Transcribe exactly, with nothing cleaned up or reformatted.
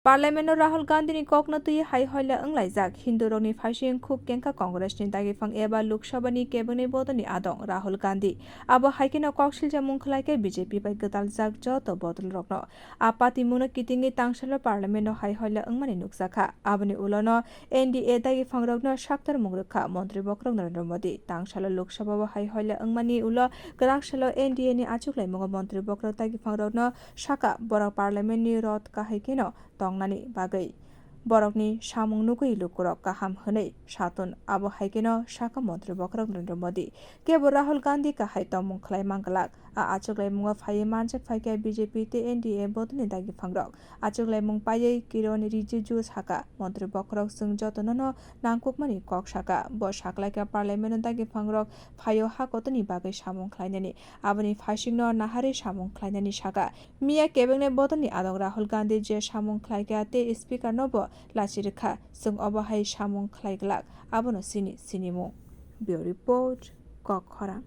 Parliament-o Rahul Gandhi ni kokno twi hai hoila wnglaijak Hindu rokni phaising khuk kengkha Congress ni dagipang eba Lok Sabha ni kebengni bodol ni adong Rahul Gandhi. Abo hai kheno kok siljak mung khlai khe B J P bai gwdaljak joto bodol rokno. A party mungno kitingwi tangsalo Parliament-o hai hoila wngmani nukjakha. Aboni ulo no N D A dagiphangrokno saktarmung rwkha Montri bokhorok Narendra Modi. Tangsalo Lok Sabha-o hai hoila wngmani ulo kwrak salo N D A ni achuklaimungo Montri bokhorok dagiphangrokno sakha, borok Parliament ni rot kahai kheno tongnani bagwi borokni samung nugwi lukurok kaham hwnwi satun. Abo hai kheno sakha Montri bokhorok Narendra Modi. Kebo Rahul Gandhi kahai tongmung khlai manglak. A achuklaimungo phaiwi manjak phaikha B J P tei N D A bodolni dagiphangrok. Achuklaimung paiwi Kiron Rijiju sakha, Montri bokhorok chwng jotono no nangkukmani kok sakha. Bo saklaikha Parliament-o dagiphangrok phaio ha kotorni bagwi samung khlainani. Aboni phaisingno naharwi samung khlainani sakha. Miya kebengni bodolni adong Rahul Gandhi je samung khlaikha tei Speaker-no bo lachi rwkha. Chwng obo hai samung khlaiglak, abono chini sinimung. Bureau Report, Kok Khorang.